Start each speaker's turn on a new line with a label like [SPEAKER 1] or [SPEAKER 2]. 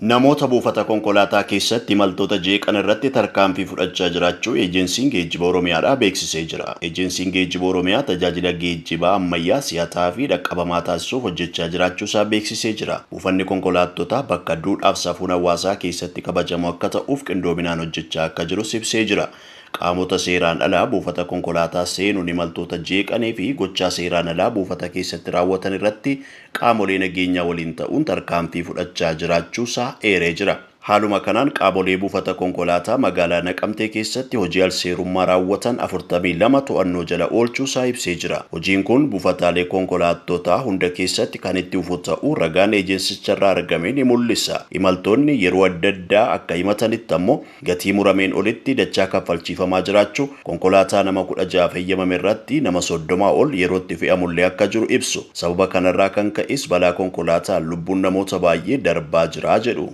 [SPEAKER 1] Namoota buufata konkolaataa keessatti imaltoota jeeqan irratti tarkaanfii fudhachaa jiraachuu Eejensiin Geejjiba Oromiyaadhaa beeksisee jira. Eejensiin Geejjiba Oromiyaa tajaajila geejjibaa ammayyaa si'ataa fi dhaqqabamaa taasisuuf hojjechaa jiraachuu isaa beeksisee jira. Buufanni konkolaattotaa bakka duudhaaf safuun hawaasaa keessatti kabajamu akka ta'uuf qindoominaan hojjechaa akka jirus ibsee jira. Qaamota seeraan alaa buufata konkolaataa seenuun imaltoota jeeqanii fi gochaa seeraan alaa buufata keessatti raawwatan irratti qaamolee nageenyaa waliin ta'uun tarkaanfii fudhachaa jiraachuusaa eeree jira. Haaluma kanaan qaamolee buufata konkolaataa magaalaa Naqamtee keessatti hojii alseerummaa raawwatan 42 to'annoo jala oolchuusaa ibsee jira. Hojiin kun buufataalee konkolaattotaa hunda keessatti kan itti fufu ta'uu ragaan eejeensicharraa argame ni mul'isa. Imaltoonni yeroo adda addaa akka himatanitti ammoo gatii murameen olitti dachaa kaffalchiifamaa jiraachuu, konkolaataa nama 16 eeyyamame irratti nama 30 ol yerootti fe'amullee akka jiru ibsu. Sababa kanarraa kan ka'es balaa konkolaataa lubbuun namoota baay'ee darbaa jira jedhu.